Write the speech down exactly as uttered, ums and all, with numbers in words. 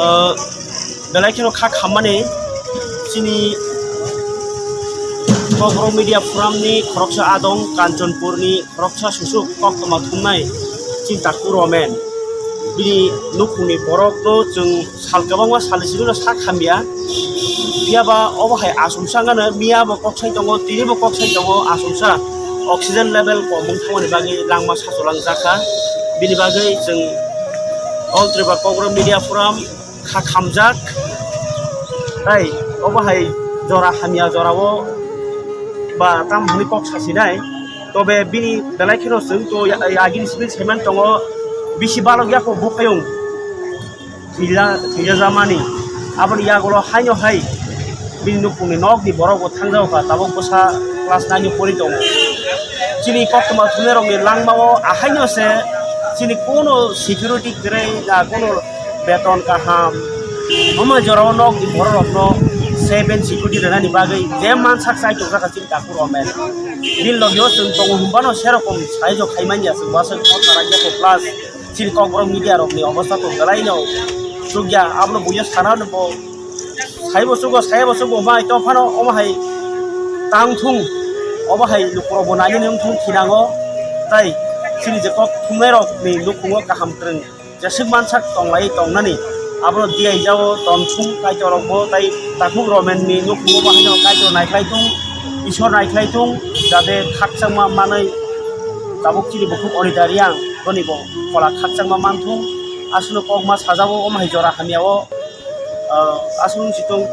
Uh, belai kheno kha khammani chini Kokborok Media Forum ni khoroksa adong Kanchanpur ni khoroksa susuk koktwma thumnai chini takhuk Romen. Bini nukhungni borok no chwng sal kwbangma salni simi no sak hamya. Phiya ba obo hai asumsa wngkha no miya bo kok sai tongo, tini bo kok sai tongo asumsa. Oxygen level kom wng thangmani bagwi langma sachulang jakha. Bini bagwi chwng All Tripura Kokborok Media Forum kha khamjak. Tai obo hai jora hamya jorao ba tam hwnwi kok sasinai. Tobe bini belai kheno chwng to ya-, yagini simi saiman tongo bisi balok yako bukhayung. Thwija-, thwijajamani. Aboni yagulo haino hai bini nukhungni nokni borok bo thangjago kha, tabuk bwsa class nine ni pori tongo. Chini koktwma thumnairokni langmao ahaino se chini kuno security kwrwi na kuno beton kaham. Omo jorao nokni bororokno safe and security rwnani bagwi je mansak chai tongjak kha chini takhuk Romen. Bini logio chwng tongo hwnbano serokom saijo khaimanya chwng wasai kothara khe plus. Chini Kokborok media rokni obostha to belaino chukya, abono buino sana no bo saibo chugo, saibo chugo, mai to phano omo hai tang thung, obo hai lukurok bo nani nung thung thinango, tai chini je kok thumnai rokni nukhungo kaham kwrwng jeswk mansak tonglai tongnani, abono diyaijao tonsung Kaitor rokbo tai takhuk Romenni nukhungo bo haino Kaitor naikhlai thung, Isor naikhlai thung, jate khakchangma manwi tabuk chini bukhuk Onita Reang boni bo phola khakchangma manthung. Aswkno kokma sajao omo hai jora hamyao, ah, aswk wng si thung.